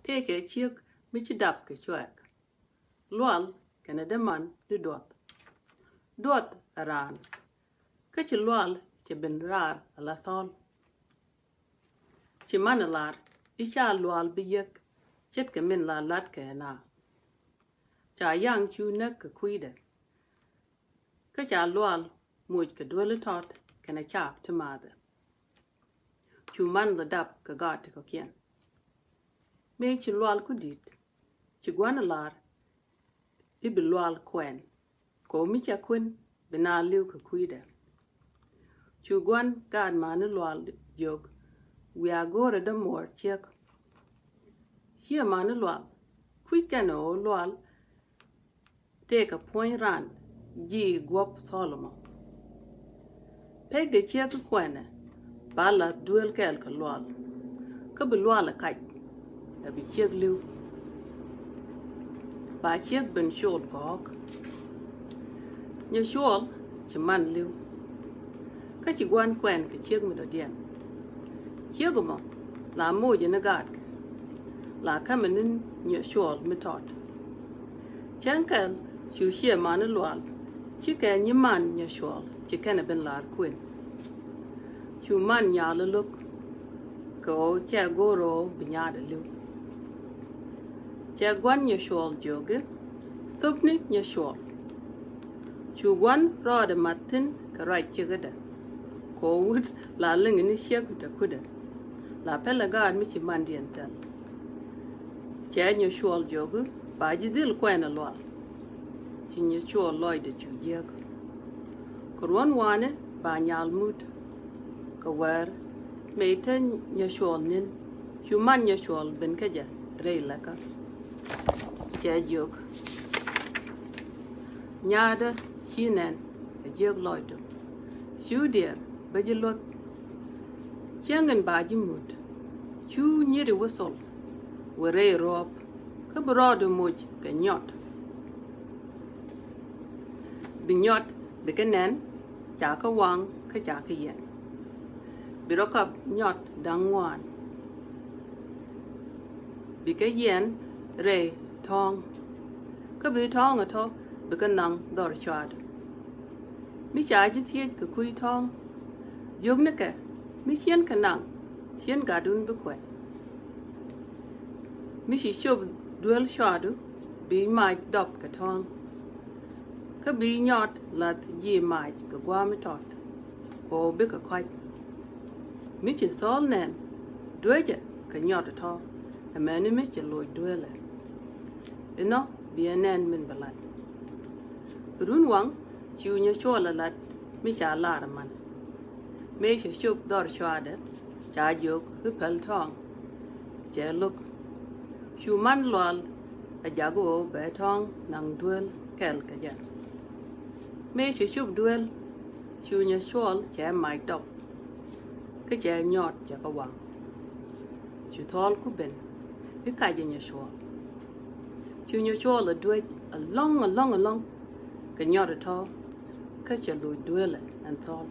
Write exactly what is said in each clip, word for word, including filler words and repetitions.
tëëkɛ ciek mi ci dap kɛ cuɛɛk. Lual kɛnɛ däman ni duɔth. Duɔth ɛ raan, kä ci lual cɛ ben raar ala thɔl. Ci man ɛ lar i̱ ca lual bi yiek ce̱tkɛ min la latkɛ ɛ na. Ca yaŋ cu näk kɛ kui̱dɛ. Kä ca lual moc kɛ duel i̱ tɔt kɛnɛ caap ti maathɛ. Cu man lɛ dap kɛ gaat ti kɔ̱kiɛn. Mëë ci lual ku di̱t, ci gua̱n ɛ lar i̱ bi lual kuɛn, kɛ ɣöö mi ca kuën bi na li̱w kɛ kui̱dɛ. Cu gua̱n gaat mani lual jiök, wiaa go̱o̱rɛ dämuɔɔr ciek. Ciɛ mani lual, kui̱c kɛn ɣöö lual tëëkɛ puɔ̱ny ran ji̱ guɔ̱p thɔl ɛmɔ. Pekdɛ ciek kuɛnɛ ba la̱th duel kɛɛl kɛ lual, kä bi lual ɛ kac ɛ bi ciek li̱w. Ba ciek ben col kɛ ɣɔ̱k. Nyɛ cuɔl ci man li̱w, kä ci gua̱n kuɛn kɛ ciek mi dɔ̱diɛn. Ciek ɛmɔ la moc ni gaatkɛ, la kämɛ ni nyɛ cuɔl mi tɔt. Cäŋ kɛl cu ciɛ mani lual, cikɛ nyi man nyɛ cuɔl ci kɛnɛ ben lar kuën. Cu man nyal ɛ lo̱k kɛ ɣöö cɛ go̱o̱r ɣöö bi nyaadɛ li̱w. Cɛ gua̱n nyɛ cuɔl jiök i̱, thöpni nyɛ cuɔl. Cu gua̱n rɔɔdɛ mat thi̱n kɛ ruac cikädɛ, kɛ ɣöö wut la liŋ ni ciek te kutdɛ, la pɛlɛ gaat mi ci mandiɛn thɛl. Cɛ nyɛ cuɔl jiök i̱, ba ji̱ dhil kuɛn ɛ lual. Ci nyɛ cuɔl lɔcdɛ cu jiääk. Kɛ ruɔ̱n wanɛ ba nyal mut. Kɛ wäär mëë te nyɛ cuɔl ni̱n, cu man nyɛ cuɔl ben kä jɛ rɛy läkä. Cɛ jiök, nyaadä ci nɛn ɛ jiök lɔcdu. Cu diɛɛr bä ji̱ luäk. Cieŋ in ba ji̱ mut. Cu nyiri wä thol wä rɛy ruɔ̱ɔ̱p, kä bi rɔɔdu moc kɛ nyɔt. Bi nyɔt bi kɛ nɛn, ca kɛ waŋ kä ca kɛ yɛn. Bi rɔ kap nyɔt da̱ŋ ŋuan. Bi kɛ yɛn rɛy tɔ̱ɔ̱ŋ, kä bi tɔ̱ɔ̱ŋ ɛ tɔ̱ bi kɛ naŋ dhɔr cuaat. Mi ca ji̱ thiec kɛ kui̱ tɔ̱ɔ̱ŋ, jiök nikɛ, mi cienkɛ naŋ, cien gatdun bi kuɛt. Mi ci cop duel cuaadu, bi mac dɔp kɛ tɔ̱ɔ̱ŋ, kä bi nyɔt lath ji̱ mac kɛ gua̱a̱ mi tɔt, kɛ ɣöö bikɛ kɔ̱a̱c. Mi ci thɔɔl nɛn, duecɛ kɛ nyɔt tɔ̱, ɛmɛni mi ci loc duelɛ. Inɔ bi ɛ nɛn min bi lat. Run waŋ, cu nyɛ cuɔl ɛ lat mi ca lar man. Mëë cɛ cop dhɔr cuaadɛ, ca jiök i̱ päl tɔ̱ɔ̱ŋ. Cɛ lo̱k. Cu man lual ɛ jak ɣöö bɛ tɔ̱ɔ̱ŋ naŋ duel kɛl kɛ jɛ. Mëë cɛ cop duel, cu nyɛ cuɔl cɛ mac dɔp, kä cɛ nyɔɔt cɛ kɛ waŋ. Cu thɔɔl ku ben i̱ kacɛ nyɛ cuɔl. Cu nyɛ cuɔl ɛ duec ɛlɔ̱ŋ, ɛlɔ̱ŋ, ɛlɔ̱ŋ kɛ nyɔt ɛ tɔ̱, kä cɛ loc duelɛ ɛn thɔɔl.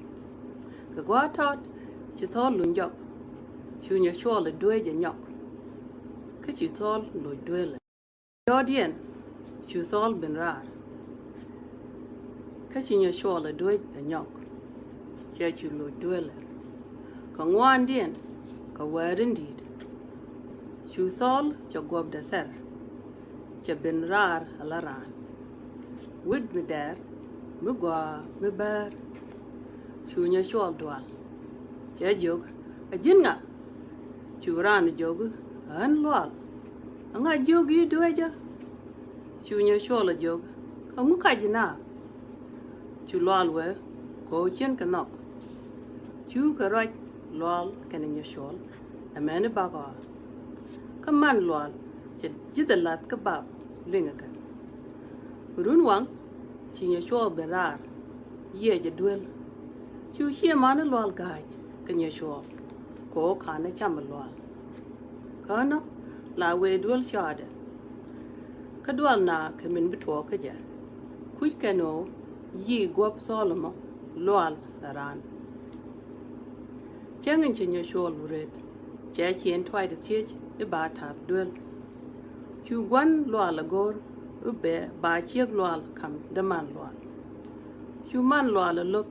Kɛ gua̱a̱ tɔt ci thɔɔl luny jɔk. Cu nyɛ cuɔl ɛ duec ɛ nyɔk, kä ci thɔɔl loc duelɛ. Jɔɔdiɛn cu thɔɔl ben raar, kä ci nyɛ cuɔl ɛ duec ɛ nyɔk, cɛ cu loc duelɛ. Kɛ ŋuaandiɛn kɛ wäär in di̱i̱t, cu thɔɔl cɛ guɔpdɛ thɛr, cɛ ben raar ala raan. Wit mi dɛɛr, mi gɔaa, mi bäär, cu nyɛ cuɔl dual. Cɛ jiök, a ji̱n ŋa? Cu raan jiök, ɣän lual. Aŋa jiök i̱ dueecä? Cu nyɛ cuɔl a jiök, aŋu kac ina? Cu lual wee, kɛ ɣöö cienkɛ nhɔk. Cu kɛ ruac lual kɛnɛ nyɛ cuɔl, ɛmɛni bakɔa. Kä man lual cɛ ji̱thɛ lath kä bap liŋɛ kɛ. Run waŋ ci nyɛ cuɔl ben raar, yiëë jɛ duel. Cu ciɛ mani lual ga̱a̱c kɛ nyɛ cuɔl, kɛ ɣöö ka̱n ɛ cam ɛ lual. Känɔ la wëë duel cɔaadɛ. Kä dual na kɛ min bi tuɔɔk kä jɛ. Kuc kɛn ɣöö yiëë guɔ̱p thɔɔl ɛmɔ lual ɛ raan. Cäŋ in cɛ nyɛ cuɔl wureth, cɛ ciën tuaydɛ thiec i̱ ba ta̱th duel. Cu gua̱n Lual ɛ go̱o̱r i̱ bɛ ba ciek Lual ka̱m däman Lual. Cu man Lual ɛ lo̱k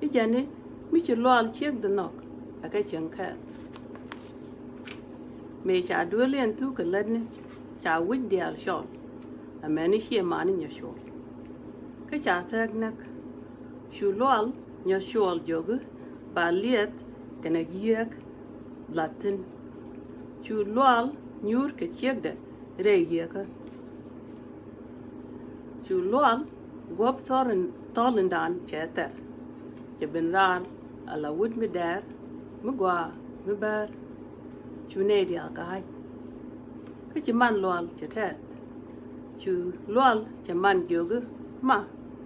i̱ jɛn i̱ mi ci Lual ciekdɛ nhɔk ɛ kɛ cieŋ kɛɛl. Mëë ca duëël yɛn thuk kɛ lätni ca wi̱c diaal cɔl, amäni ciɛ mani Nyɔcol. Kä ca thɛɛk näk. Cu Lual Nyɔcol jiök i̱ ba liɛth kɛnɛ gi̱eek la̱th thi̱n. Cu Lual nyuur kɛ ciekdɛ rɛy yieekä. Cu Lual guɔ̱p thɔɔl in, thɔɔl in dan cɛ thɛr. Cɛ ben raar ala wut mi dɛɛr, mi gɔaa, mi bäär. Cu nɛy diaal kɛ ɣa̱c. Kä ci man Lual cɛ tɛth. Cu Lual cɛ man jiök i̱ ma,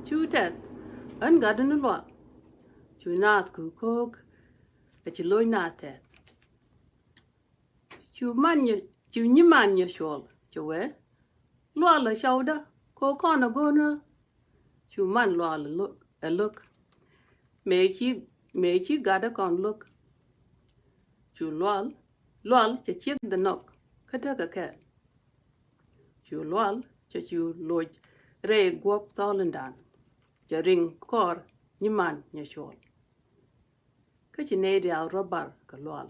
cu tɛth, ɣän gatdu ni Lual. Cu naath ku ko̱o̱k, ɛ ci lo̱c naath tɛth. Cu man Nyɔ, cu nyiman Nyɔcol cɛ wee, Lual ɛ cɔwdä, kɛ kɔn ɛ go̱o̱nä. Cu man Lual ɛ lo̱k, ɛ lo̱k. Mëë ci, mëë ci gatdä kɔn lo̱k. Cu Lual, Lual cɛ ciekdɛ nhɔk kä tekɛ kɛɛl. Cu Lual cɛ cu loc rɛy guɔ̱p thɔɔl in dan. Cɛ riŋ kɔɔr nyiman Nyɔcol. Kä ci nɛy diaal rɔ bar kɛ Lual.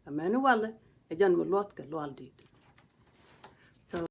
Amäni walɛ ɛ jɛn mi luɔth kɛ Lual di̱t.